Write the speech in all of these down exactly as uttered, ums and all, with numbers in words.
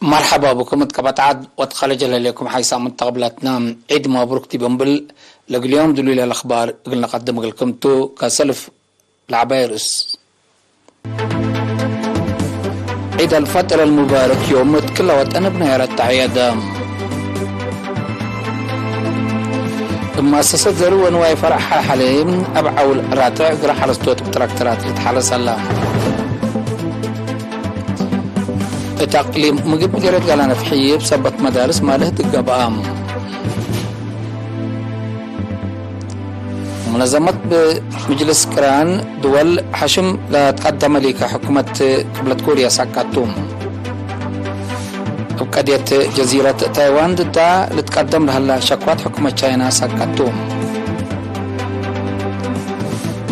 መርሐባ ብኩም እት ቀበት ዐድ ወትከለጀ ለህሌኩም ሓይሳም ተቅብላትና። ዒድ መብሩክ ዲብ እንብል ለእግል ዮም ድሉይ ለአልአኽባር እግል ነቀድም እግልክም ቱ። ከሰልፍ ለዐባይ ርእስ። ዒድ አልፈጥር አልሙባረክ ዮም እት ክለ ወጠን እብ ነያረት ተሕየተ። እብ መአሰሰት ዘሩ ወንዋይ ፈርዕ ሐልሐሌ እብ ዐውል ራትዕ እግል ሐረስቶት እብ ትራክተራት ልትሐረስ ዐለ። እት አቅሊም ምግብ ምዴርየት ጋላ ነፍሒ እብ ሰበት መዳርስ ማልህ ትገብአ። ሙነዘመት ምጅልስ ቅራን ድወል ሐሽም ለትቀደመ ሊከ ሕኩመት ቅብለት ኮርያ ሳቃቱ። እብ ቀድየት ጀዚረት ታይዋን ድዳ ልትቀደም ለሀላ ሸክዋት ሕኩመት ቻይና ሳቃቱ።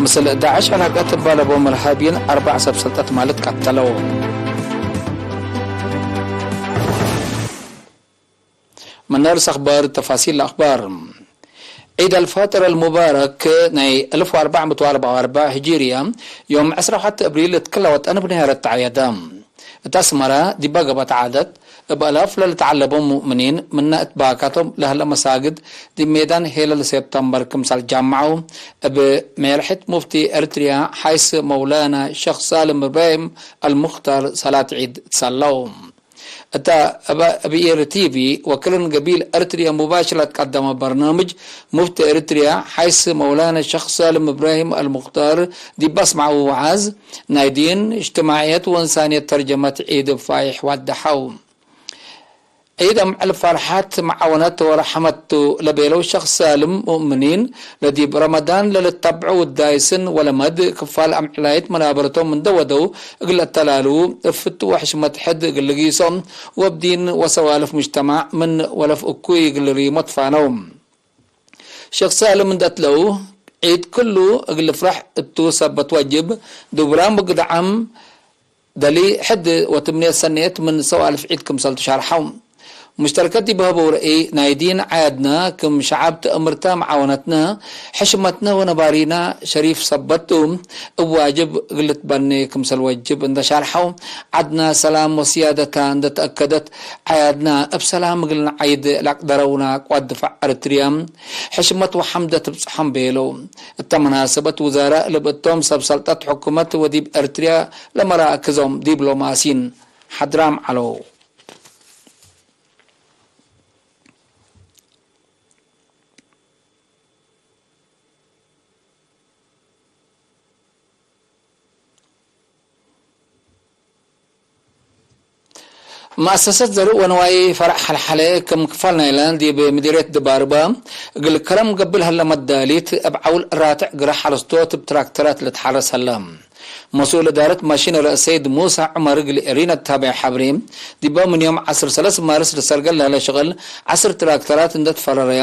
ምስል ዳዕሽ ዐላቀት እባለቦም እርሃብይን አርበዕ ሰብ ሰልጠት ማለት ቀተለው። ምን ርእስ አኽባር ተፋሲል ለአኽባር። ዒድ አልፋጥር አልሙባረክ ናይ አልፍ ወአርበዕ ምእት ወአርበዕ ወአርበዕ ሂጅርያ፣ ዮም ዕስራ ወሐተ እብሪል እት ክለ ወጠን እብ ነያረት ተዐየደ። እት አስመረ ዲበ ገብአት ዓደት፣ እብ አላፍ ለልትዐለቦም ሙእምኒን ምነ እት ባካቶም ለህለ መሳግድ ዲብ ሜዳን ሄለል ሴፕተምበር ክምሰል ጃምዐው፣ እብ ሜልሕት ሙፍቲ ኤርትርያ ሐይስ መውላና ሸክ ሳልም እብራሂም አልሙክታር ሰላት ዒድ ትሰለው። እተ እበ እብ ኤሪ ቲቪ ወክርን ገቢል ኤርትርየ ሙባሽር ለትቀደመ በርናምጅ፣ ሙፍቲ ኤርትርያ ሐይስ መውላነ ሸክ ሳልም እብራሂም አልሙክታር ዲብ አስመዐው ወዐዝ፣ ናይ ዲን፣ እጅትማዕየት ወእንሳንየት ተርጀመት ዒድ እብ ፋይሕ ዋደሐው። ዒድ አምዕል ፈርሐት፣ መዓወነት ወረሐመት ቱ ለቤለው ሸክ ሳልም፣ ሙእምኒን ለዲብ ረመዳን ለልተብዑ ውዳይስን ወለመድ ክፋል አምዕላይት መናበረቶም እንደ ወደው እግል አተላልዉ፣ እብ ፍቱ ወሕሽመት ሕድ እግል ልጊሶ፣ ወእብ ዲን ወሰዋልፍ ሙጅተማዕ ምን ወለፍ እኩይ እግል ሪሞ ትፋነው። ሸክ ሳልም እንደ እትለው፣ ዒድ ክሉ እግል ልፍረሕ እቱ ሰበት ወጅብ፣ ዱብራም ወግድዓም፣ ደሊ ሕድ ወትምንየት ሰኔት ምን ሰዋልፍ ዒድ ክምሰል ትሻርሐው። ሙሽተርከት ዲብ ሀበው ረእይ፣ ናይ ዲን ዓያድና ክም ሸዐብ ትእምርተ መዓወነትነ፣ ሕሽመትነ ወነባሪና ሸሪፍ ሰበት ቱ፣ እብ ዋጅብ እግል ልትበኔ ክምሰል ወጅብ እንደ ሻርሐው፣ ዐድና ሰላም ወስያደታ እንደ ተአከደት፣ ዓያድና እብ ሰላም እግል ነዓይድ ለአቅደረውና ቅዋት ድፋዕ ኤረትርያ፣ ሕሽመት ወሐምደ ትብጽሖም ቤለው። እተ መናሰበት ውዛራእ ለብእቶም ሰብ ሰልጠት ሕኩመት ወዲብ ኤርትርያ ለመራክዞም ዲብሎማሲን ሓድራም ዐለው። መአሰሰት ዘርእ ወንዋይ ፈርዕ ሐልሐለ ክም ክፋል ናይለ ዲብ ምዲርየት ድባርበ እግል ከረም ገብእ ለሀለ መዳሊት እብ ዐውል ራትዕ ግረ ሐረስቶት እብ ትራክተራት ልትሐረስ ሀለ። መስኡል እዳረት ማሺነሪ ሰይድ ሙሳ ዑመር እግል ኤሪና እት ሀበየ ሐብሬ፣ ዲበ ምን ዮም ዐስር ሰለስ ማርስ ልሰርገል ለሀለ ሽቅል ዐስር ትራክተራት እንደ ትፈረረየ፣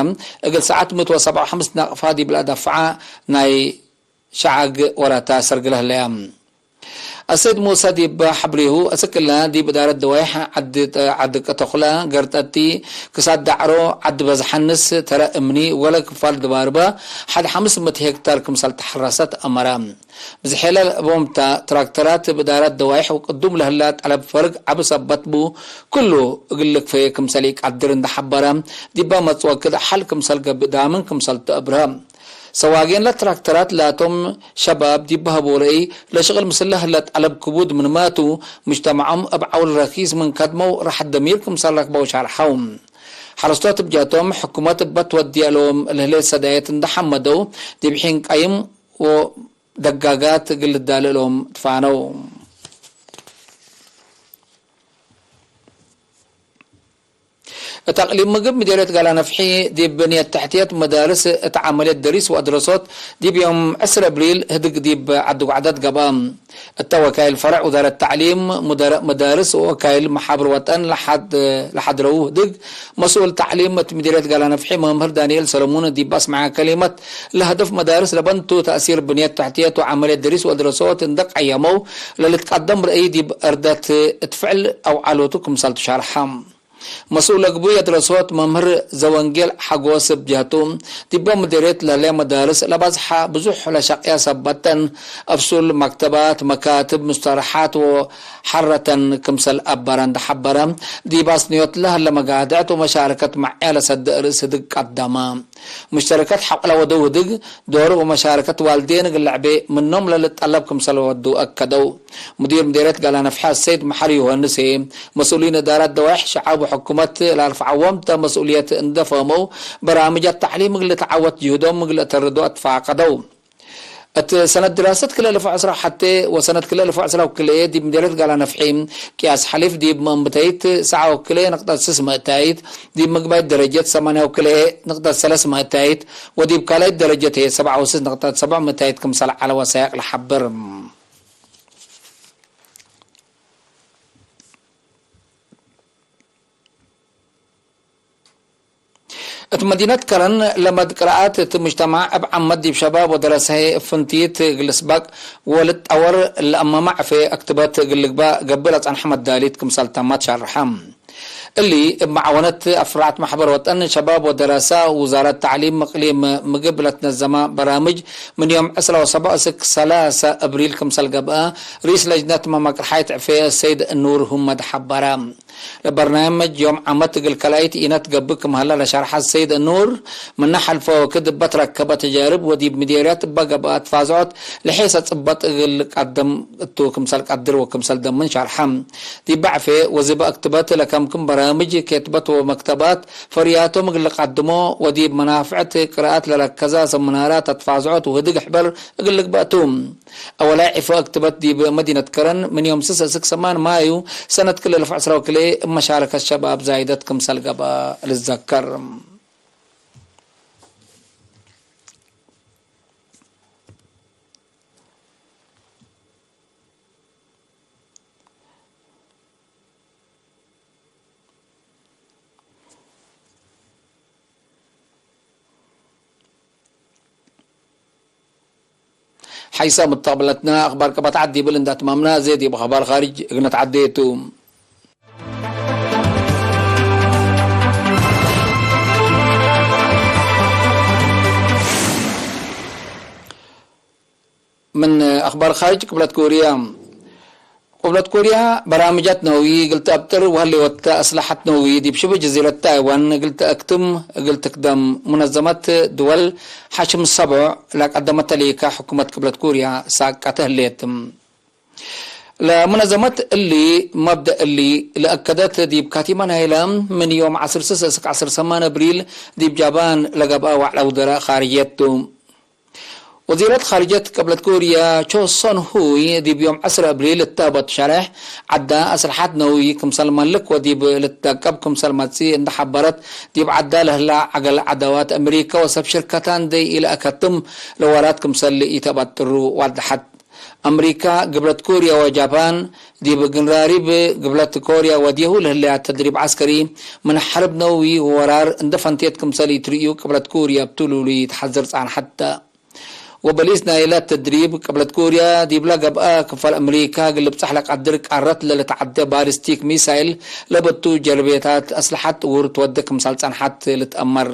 እግል ሰዓት ምእት ወሰብዓ ወሐምስ ናቅፋ ዲብ ለአደፍዐ ናይ ሸዓግ ወራታ ሰርግለ ህለያ። አሰይድ ሙሰ ዲብ ሐብሬሁ፣ አስክ እለ ዲብ እዳረት ደዋይሕ ዐድ፣ ዐድ ቀተኹለ፣ ገርጠጢ፣ ክሳድ ዳዕሮ፣ ዐድ በዝሐንስ፣ ተረ እምኒ ወለ ክፋል ድባርበ ሐድ ሐምስ ምእት ሄክታር ክምሰል ተሐረሰት አመረ። ብዝሔለ ለእቦምታ ትራክተራት እብ እዳረት ደዋይሕ ወቅዱም ለህላ ጠለብ ፈርግ ዐቢ ሰበት ቡ፣ ክሉ እግል ልክፈየ ክምሰል ኢቀድር እንደ ሐበረ፣ ዲበ መጽእ ወክድ ሐል ክምሰል ገብእ ዳምን ክምሰል ተአብርሀ። ሰዋጌን ለትራክተራት ላቶም ሸባብ ዲብ ሀቦ ረአይ ለሽቅል ምስለ ህለ ጠለብ ክቡድ ምንመ ቱ፣ ሙጅተመዖም እብ ዐውል ረኪስ ምን ከድመው ራሐት ደሚር ክምሰል ረክበው ሻርሐው። ሐረስቶት እብ ጀህቶም ሕኩመት እበ ትወድየ እሎም ለህሌት ሰዳየት እንደ ሐመደው፣ ዲብ ሒን ቀይም ወደጋጋት እግል ልዳለ እሎም ትፋነው። እት አቅሊም ምግብ ምዴርየት ጋላ ነፍሒ፣ ዲብ ብንየት ተሕትየት መዳርስ እት ዐመልየት ደሪስ ወአድረሶት ዲብ ዮም ዕስር አብሪል ህድግ ዲብ ዐዲ ጓዕዳት ገብአ። እተ ወካይል ፈረዕ ውዛረት ተዕሊም፣ ሙደረእ መዳርስ ወወካይል መሓብር ወጠን ለሐድ-፣ ለሐድረዉ ህድግ፣ መስኡል ተዕሊም እት ምዴርየት ጋላ ነፍሒ መምህር ዳንኤል ሰለሙን ዲብ አስመዐ ከሊመት፣ ለሀደፍ መዳርስ ለበንቱ ተእሲር ብንየት ተሕትየት ወዐመልየት ደሪስ ወአድረሶት እንደ ቀየመው፣ ለልትቀደም ረአይ ዲብ እርደት እት ፍዕል አውዓሎቱ ክምሰል ትሻርሐ። መስኡል ለግቡይ አድረሶት መምህር ዘወንጌል ሐጎስ እብ ጀህቱ፣ ዲበ ምዴርየት ለህሌ መዳርስ ለበዝሐ ብዙሕ ለሸቅየ ሰበተን፣ እብ ሱል፣ መክተባት፣ መካትብ፣ ሙስተረሓት ወሐረተን ክምሰል አበረ እንዴ ሐበረ፣ ዲብ አስንዮት ለህለ መጋድዕት ወመሻረከት መዕያ ለሰድእ ርእስ ህድግ ቀደመ። ሙሽተረከት ሐቆ ለወደው ህድግ፣ ዶር ወመሻረከት ዋልዴን እግል ለዕቤ ምኖም ለልጠለብ ክምሰል ወዱ አከደው። ሙዲር ምዴርየት ጋላ ነፍሐ ሰይድ መሐሪ ዮሐንስ፣ መስኡሊን እዳራት ደዋይሕ ሸዓብ ወሕኩመት ለአርፈዐዎም ተ መስኡልየት እንዴ ፈሀመው፣ በራምጅ አተዕሊም እግል ልትዓወት ጅህዶም እግል ለአተርዶ አትፋቀደው። እት ሰነት ድራሰት ክልኤ እልፍ ወዐስራ ወሐቴ ወሰነት ክልኤ እልፍ ወዐስራ ወክልኤ ዲብ ምዴርየት ጋላ ነፍሒ ቅያስ ሐሊፍ ዲብ መእንብተይት ሰዓ ወክልኤ ንቅጠት ስስ መእታይት፣ ዲብ ምግባይት ደረጀት ሰማንያ ወክልኤ ንቅጠት ሰለስ መእታይት ወዲብ ካልኣይት ደረጀት ህዬ ሰብዓ ወስስ ንቅጠት ሰብዕ መእታይት ክምሰል ዐለ ወሳይቅ ለሐብር። እት መዲነት ከረን ለመድ ቅራአት እት ሙጅተማዕ እብ ዓመት ዲብ ሸባብ ወደረሰ ህዬ እብ ፍንቲት እግል ልስበቅ ወልትጠወር ለአመ መዕፌ አክትበት እግል ልግባእ ገብእ ለጸንሐ መዳሊት ክምሰል ተመት ሸርሐ። እሊ እብ መዓወነት አፍራዕት መሕበር ወጠን ሸባብ ወደረሰ ውዛረት ተዕሊም እቅሊም ምግብ ለትነዘመ በራምጅ ምን ዮም ዕስራ ወሰብዕ እስክ ሰላሰ እብሪል ክምሰል ገብአ፣ ርኢስ ለጅነት መመቅርሓይት ዕፌ ሰይድ ኑር ሁመድ ሐበረ። ለበርናምጅ ዮም ዓመት እግል ከላይት ኢነት ገብእ ክም ሀለ ለሸርሐ ሰይድ ኑር፣ ምነ ሐልፈ ወክድ እበ ትረከበ ተጃርብ ወዲብ ምዴርያት እበ ገብአ ትፋዝዖት ለሔሰ ጽበጥ እግል ቀደም እቱ ክምሰል ቀድር ወክምሰል ደምን ሸርሐ። ዲብ በዕፌ ወዝበ እክትበት ለከምክም በራምጅ ኬትበት ወመክተባት ፈርያቶም እግል ልቀድሞ ወዲብ መናፍዕት ቅራአት ለረከዛ ሰምናራት አትፋዝዖት ወህድግ ሕበር እግል ልግበእ ቱ። አወላይ ዒፎ እክትበት ዲብ መዲነት ከረን ምን ዮም ስስ እስክ ሰማን ማዩ ሰነት ክልኤ እልፍ ዕስራ ወክልኤ እብ መሻረከት ሸባብ ዛይደት ክምሰል ገብአ ልዘከር። ሐይሰ ምተቅብለትነ አክባር ቀበት ዐድ ዲብል እንደ አትማምነ፣ ዜድ እብ አክባር ካርጅ እግል ነትዓዴ ቱ። ምን አክባር ካርጅ፣ ቅብለት ኮርያ። ቅብለት ኮርያ በራምጃት ነውዊ እግል ተአብጥር ወህሌወተ አስለሐት ነውዊ ዲብ ሽብህ ጀዚረት ታይዋን እግል ተአክትም እግል ትክደም። ሙነዘመት ድወል ሐሽም ሰብዕ ለቀደመተ ሊከ ሕኩመት ቅብለት ኮርያ ሳቀተ ህሌት። ለሙነዘመት እሊ መብደእ እሊ ለአከደት ዲብ ካቲመ ናይለ ምን ዮም ዐስር ስስ እስክ ዐስር ሰማን አብሪል ዲብ ጃባን ለገብአ ወዕለ ውዘራእ ካርጅየት ቱ። ወዚረት ካርጀት ቅብለት ኮርያ ቾ ሶን ሁይ ዲብ ዮም ዐስር አብሪል እተ በቱ ሸሬሕ ዐዳ አስልሐት ነውይ ክምሰል መልክ ወዲብ ልትደቀብ ክምሰል መጽኢ እንደ ሐበረት፣ ዲብ ዐዳ ለህላ ዐገል ዐዳዋት አሜሪካ ወሰብ ሽርከታ እንዴ ኢለአከትም ለወራት ክምሰል ኢተበጥሩ ዋድሐት። አሜሪካ፣ ግብለት ኮርያ ወጃፓን ዲብ ግንራሪብ ግብለት ኮርያ ወድየሁ ለህለያ ተድሪብ ዐስከሪ ምን ሐርብ ነውይ ወወራር እንደ ፈንቴት ክምሰል ኢትርእዩ ቅብለት ኮርያ እብ ቱሉሉ ኢትሐዝር ጻንሐት ተ። ወበሊስ ናይለ ተድሪብ ቅብለት ኮርያ ዲብለ ገብአ ክፋል አምሪካ እግል ልብጸሕ ለቀድር ቃረት ለልትዐደ ባሊስቲክ ሚሳይል ለበቱ ጀርቤታት አስለሐት ጥውር ትወዴ ክምሰል ጸንሐት ልትአመር።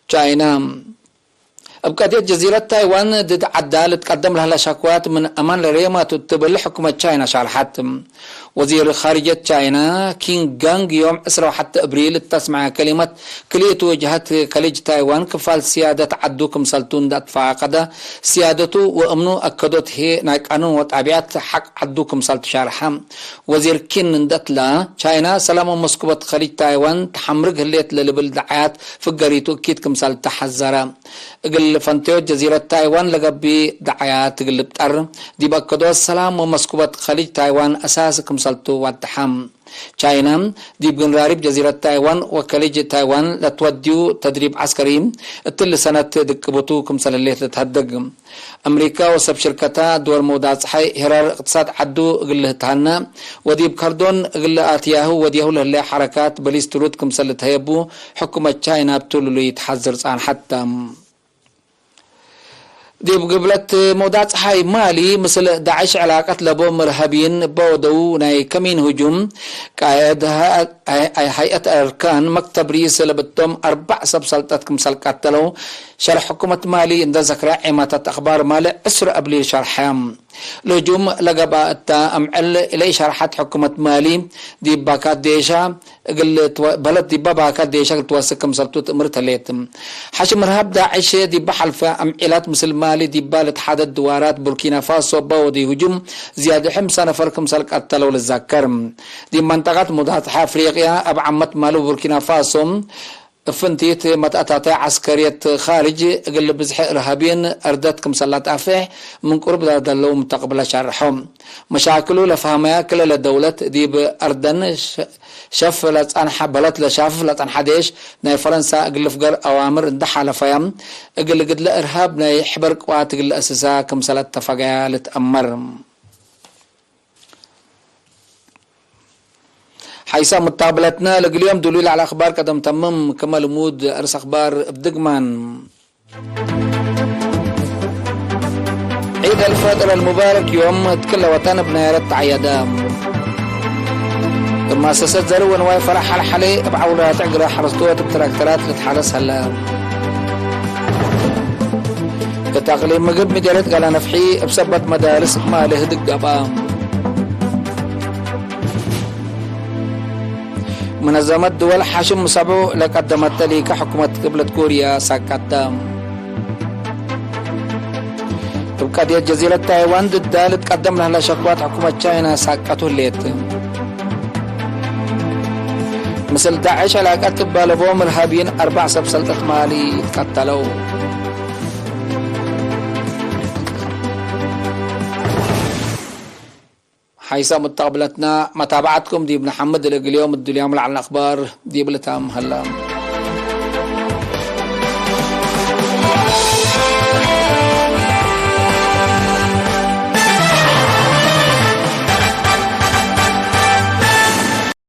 ቻይና እብ ቀድየት ጀዚረት ታይዋን ድድ ዐዳ ልትቀደም ለህለ ሸክዋት ምን አማን ለሬማ ቱ ትብል ሕኩመት ቻይና ሻልሐት። ወዚር ካርጀት ቻይና ኪንግ ጋንግ ዮም ዕስራ ወሐተ እብሪል እተስመዐ ከሊመት፣ ክልኤቱ ወጅሀት ከሊጅ ታይዋን ክፋል ስያደት ዐዱ ክምሰልቱ እንደ አትፋቀደ፣ ስያደቱ ወእምኑ አከዶት ህዬ ናይ ቃኑን ወጣቢዐት ሐቅ ዐዱ ክምሰልቱ ሻርሐ። ወዚር ኪን እንደትላ፣ ቻይና ሰላም ወመስኩበት ከሊጅ ታይዋን ተሐምርግ ህሌት ለልብል ደዓያት ፍገሪቱ እኪት ክምሰል ተሐዘረ። እግል ፈንቴዮት ጀዚረት ታይዋን ለገብእ ደዓያት እግል ልብጠር፣ ዲብ አከዶት ሰላም ወመስኩበት ከሊጅ ታይዋን አሳስ ክምሰልቱ ዋድሐ። ቻይና ዲብ ግንራሪብ ጀዚረት ታይዋን ወከሊጅ ታይዋን ለትወድዩ ተድሪብ ዐስከሪ እትሊ ሰነት ድቅቡቱ ክምሰል ህሌት ልትሀደግ። አምሪካ ወሰብ ሽርከታ ድወል መውዳጽሐይ ሄራር እቅትሳድ ዐዱ እግል ልትሃነ ወዲብ ከርዶን እግል ለአትያሁ ወድየሁ ለህለ ሐረካት በሊስ ትሉት ክምሰል ልትሀየቡ ሕኩመት ቻይና እብ ቱሉሉ ኢትሐዝር ጻንሐት ተ። ዲብ ግብለት መውዳቅ ጸሓይ ማሊ፣ ምስል ዳዕሽ ዕላቀት ለቦም እርሃብይን እበ ወደው ናይ ከሚን ህጁም፣ ቃየድ ሀ-፣ ሀይአት አርካን መክተብ ርኢስ ለብቶም አርበዕ ሰብ ሰልጠት ክምሰል ቀተለው፣ ሸርሕ ሕኩመት ማሊ እንደ ዘክረ ዔማታት አክባር ማሊ ዕስር አብሪል ሸርሐ። ለህጁም ለገብአ እተ፣ አምዕል ለኢሸርሐት ሕኩመት ማሊ፣ ዲብ ባካት ዴሻ እግል ትወ-፣ በለት ዲበ ባካት ዴሻ እግል ትወስክ ክምሰልቱ ትእምር ተሌት። ሐሽም እርሃብ ዳዕሽ ዲበ ሐልፈ አምዒላት ምስል ማሊ ዲበ ልትሓደድ ድዋራት ቡርኪና ፋሶ እበ ወደዩ ህጁም ዝያድ ሕምሳ ነፈር ክምሰል ቀተለው ልዘከር። ዲብ መንጠቀት ሙዳትሐ አፍሪቅያ እብ ዓመት ማሊ ቡርኪና ፋሶ፣ እብ ፍንቲት መትአታተ ዐስከርየት ካርጅ እግል ብዝሒ እርሃብይን አርደት ክምሰል ለአጣፍሕ ምን ቅሩብ ለደለው ምተቅብለ ሸርሖ። መሻክሉ ለፈሀመያ ክለ ለደውለት ዲብ አርደን ሸ-፣ ሸፍ ለጸንሐ በለት ለሻፍፍ ለጸንሐ ዴሽ ናይ ፈረንሳ እግል ልፍገር አዋምር እንደ ሓለፈያ፣ እግል ግድለ እርሃብ ናይ ሕበር ቅዋት እግል ለአስሳ ክምሰል አተፈገያ ልትአመር። ሐይሰ ሙታብለትነ ለእግል ዮም ዱሉይ ለዐለ አክባር ቀደም ተምም፣ ክመ ልሙድ አርስ አክባር እብ ድግማን። ዒድ አልፈጥር አልሙባረክ ዮም እት ክለ ወጠን እብ ናያረት ተዐየደ። እብ መአሰሰት ዘርእ ወንዋይ ፈረሕ ሐልሐሌ እብ ዐውል ራትዕ ግረ ሐረስቶት እብ ትራክተራት ልትሐረስ ሀለ። እት አቅሊም ምግብ ምዴርየት ጋላ ነፍሒ እብ ሰበት መዳርስ ማሌ ህድግ ገብአ። መነዘመት ድወል ሐሽም ሰብዑ ለቀደመተ ሊከ ሕኩመት ቅብለት ኮርያ ሳቀተ። እብ ቀድየት ጀዚረት ታይዋን ድዳ ልትቀደም ለህለ ሸክዋት ሕኩመት ቻይና ሳቀቱ ህሌት። ምስል ዳዕሽ ዕላቀት እበ ለቦም እርሃብይን አርበዕ ሰብ ሰልጠት ማሊ ትቀተለው። ሐይሰ ሙተቅብለትና መታብዐትኩም ዲብ ነሐምድ፣ ለእግል ዮም እዱልያም ለዐለ አክባር ዲብ ልታም ሀላ።